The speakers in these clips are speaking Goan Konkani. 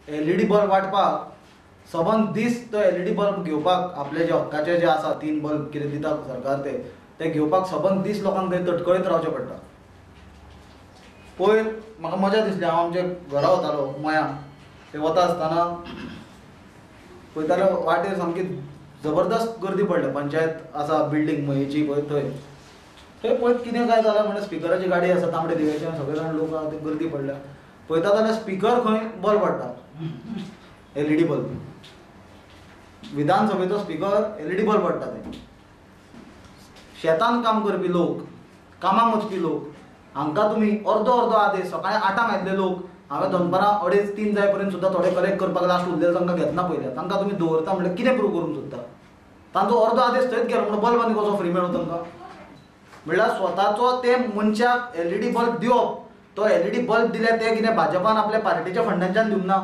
एलईडी बल्ब वांटपाक सबंद दीस तो एलईडी बल्ब घेवपाक आपले जे हक्काचे जे आसा 3 बल्ब कितें दिता सरकार ते घेवपाक सबंद दीस लोकांक थंय तटकळीत रावचें पडटा. पयर म्हाका मजा दिसली, हांव आमच्या घरा वतालो मया, ते वता आसतना पळयतालो वाटेर सामकी जबरदस्त गर्दी पडल्या. पंचायत आसा बिल्डींग मयेची पळय थंय थंय पळयत कितें काय जालां म्हणल्यार स्पिकराची गाडी आसा तांबडे दिव्याची, सगळे जाण लोक आसा ते गर्दी पडल्या. पळयता जाल्यार स्पिकर खंय बल्ब पडटा, एलईडी बल्ब. विधानसभेचो स्पिकर एलईडी बल्ब पडटा. ते शेतान काम करपी लोक, कामाक वचपी लोक, हांकां तुमी अर्दो अर्दो आदेश सकाळी 8 आयिल्ले लोक हांवें दनपारां 2.5 3 जाय पर्यंत सुद्दां थोडे कलेक्ट करपाक लास्ट उरलेले तांकां घेतना पळयल्या. तांकां तुमी दवरता म्हणल्यार कितें प्रूव करूंक सोदता? तांचो अर्दो आदेश थंयच गेलो म्हणून बल्ब आनी कसो फ्री मेळूं तांकां? म्हणल्यार स्वताचो ते मनशाक एलईडी बल्ब दिवप, तो एलईडी बल्ब दिल्यार ते कितें भाजपान आपल्या पार्टीच्या फंडांच्यान दिवंक ना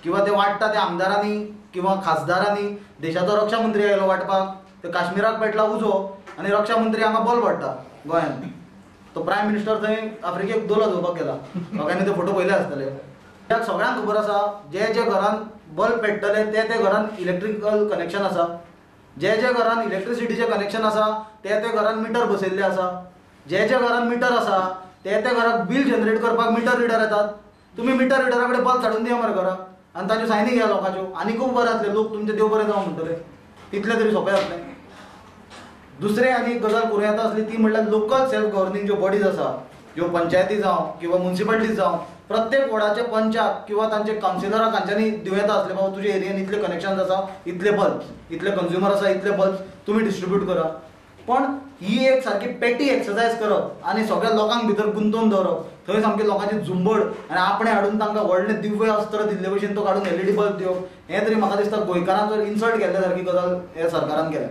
किंवा ते वांट्टा ते आमदारांनी किंवा खासदारांनी. देशाचो रक्षा मंत्री आयलो वांटपाक, ते काश्मीराक पेटला उजो आनी रक्षा मंत्री हांगा बल्ब वांट्टा गोंयांत. तो प्रायम मिनिस्टर थंय आफ्रिकेक दोलो घेवपाक गेला, लोकांनी ते फोटो पळयले आसतले. त्याक सगळ्यांक खबर आसा जे जे घरान बल्ब पेट्टले ते ते घरान इलेक्ट्रिकल कनेक्शन आसा, जे जे घरान इलेक्ट्रिसिटीचें कनेक्शन आसा ते ते घरान मिटर बसयल्ले आसा, जे जे घरान मिटर आसा ते ते घराक बील जनरेट करपाक मिटर रिडर येतात. तुमी मिटर रिडरा कडेन बल्ब धाडून दिया मरे घरा आनी तांच्यो सायनी घेया लोकांच्यो, आनीकूय बरें जातलें, लोक तुमचें देव बरें जावं म्हणटले, तितलें तरी सोंपें जातलें. दुसरें आनी एक गजाल करूं येता आसली ती म्हणल्यार लोकल सेल्फ गव्हर्निंग ज्यो बॉडीज आसा, ज्यो पंचायती जावं किंवा मुन्सिपालिटीज जावं, प्रत्येक वॉर्डाचे पंचाक किंवा तांचे कावन्सिलराक हांच्यांनी दिवं येता आसलें, बाबा तुज्या एरियेन इतले कनेक्शन्स आसा, इतले बल्ब, इतले कंज्युमर आसा, इतले बल्ब तुमी डिस्ट्रिब्यूट करा. पण ही एक सारकी पेटी एक्सरसायज करप आनी सगळ्या लोकांक भितर गुंतोवन दवरप, थंय सामकी लोकांची झुंबड आनी आपणें हाडून तांकां व्हडलें दिव्य अस्त्र दिल्ले भशेन तो काडून एलईडी बल्ब दिवप, हें तरी म्हाका दिसता गोंयकारांचो इन्सल्ट केल्ल्या सारकी गजाल हे सरकारान केल्या.